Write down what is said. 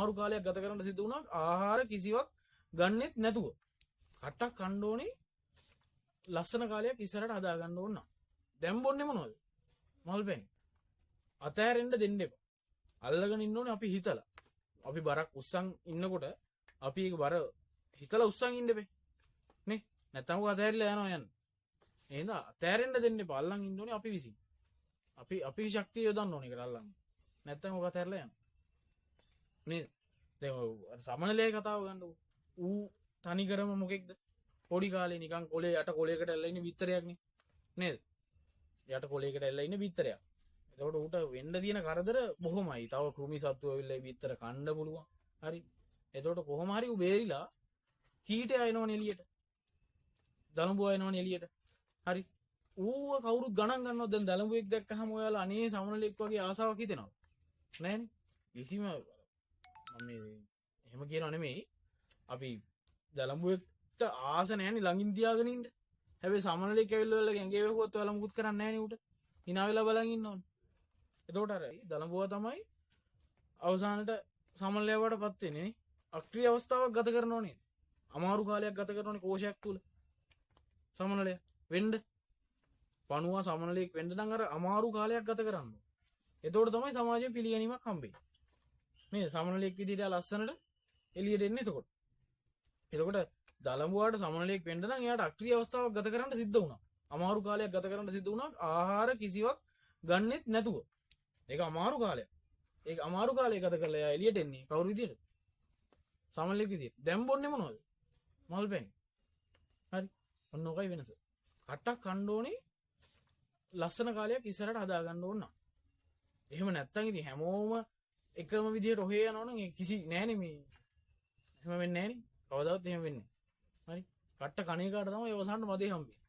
අමාරු කාලයක් ගත කරන්න සිද්ධ වුණා ආහාර කිසිවක් ගන්නෙත් නැතුව. කට්ටක් කන්න ඕනේ ලස්සන කාලයක් ඉස්සරහට හදා ගන්න ඕන නම්. දැන් බොන්නේ මොනවද? මල් පැණි. අතෑරෙන්න දෙන්න එපා. අල්ලගෙන ඉන්න ඕනේ අපි හිතලා. අපි බරක් උස්සන් ඉන්නකොට අපි ඒක බර හිතලා උස්සන් ඉන්න බෑ. නේ? නැත්තම් ඔක අතෑරිලා යනවා යන්න. එහෙනම් අතෑරෙන්න දෙන්න එපා. අල්ලන් ඉන්න ඕනේ අපි විසින්. අපි අපි ශක්තිය යොදන්න ඕනේ ඒකට අල්ලන්න. නැත්තම් ඔක අතෑරලා යනවා. නේද? දැන් ඔය අර සමනලයේ කතාව ගන්නකො. ඌ තනිකරම මොකෙක්ද? පොඩි කාලේ නිකන් කොලේ යට කොලයකට ඇල්ලලා ඉන්න බිත්තරයක් නේ. නේද? යට කොලයකට ඇල්ලලා ඉන්න බිත්තරයක්. එතකොට ඌට වෙන්න තියෙන කරදර බොහොමයි. තව කෘමි සත්තු ඇවිල්ලා ඒ බිත්තර කන්න පුළුවන්. හරි. එතකොට කොහොම හරි ඌ බේරිලා කීටයා එනවනේ එළියට. දලඹුවා එනවනේ එළියට. හරි. ඌව කවුරුත් ගණන් ගන්නවද? දැන් දලඹුවෙක් දැක්කහම ඔයාලා අනේ සමනලෙක් වගේ ආසාවක් හිතෙනවද? නෑනේ. කිසිම මම මේ එහෙම කියනව නෙමෙයි. අපි දලඹුවෙක්ට ආස නෑනේ ළඟින් තියාගෙන ඉන්න. හැබැයි සමනලෙක් ඇවිල්ලා ඔයාලගේ ඇඟේ වැහුවොත් ඔයාලා මුකුත් කරන්නේ නෑනේ ඌට. හිනා වෙලා බලන් ඉන්න ඕනේ. එතකොට අර දලඹුවා තමයි අවසානට සමනලයා බවට පත් වෙන්නේ නේ. අක්‍රිය අවස්ථාවක් ගත කරනව නේද? අමාරු කාලයක් ගත කරනෝනේ කෝෂයක් තුල. සමනලයා වෙන්න පණුවා සමනලයෙක් වෙන්න නම් අර අමාරු කාලයක් ගත කරන්න ඕනේ. එතකොට තමයි සමාජයෙන් පිළිගැනීමක් හම්බෙන්නේ. නේද? සමනලයෙක් විදිහට එයා ලස්සනට එළියට එන්නේ එතකොට. එතකොට දලඹුවාට සමනලයෙක් වෙන්න නම් එයාට අක්‍රිය අවස්ථාවක් ගත කරන්න සිද්ධ වුණා. අමාරු කාලයක් ගත කරන්න සිද්ධ වුණා. ආහාර කිසිවක් ගන්නෙත් නැතුව. ඒක අමාරු කාලයක්. ඒක අමාරු කාලය ගත කරලා එයා එළියට එන්නේ කවුරු විදියට? සමනලයෙක් විදියට. දැන් බොන්නේ මොනවද? මල් පැණි. හරි. ඔන්න ඔකයි වෙනස. කට්ටක් කන්න ඕනේ ලස්සන කාලයක් ඉස්සරහට හදා ගන්න ඕන නම්. එහෙම නැත්තම් ඉතින් හැමෝම එකම විදියට ඔහේ යනවා නම් ඒ කිසි නෑනේ මේ. එහෙම වෙන්නේ නෑනේ. කවදාවත් එහෙම වෙන්නේ නෑ. හරි. කට්ට කණ එකාට තමයි අවසානට මදේ හම්බෙන්නේ.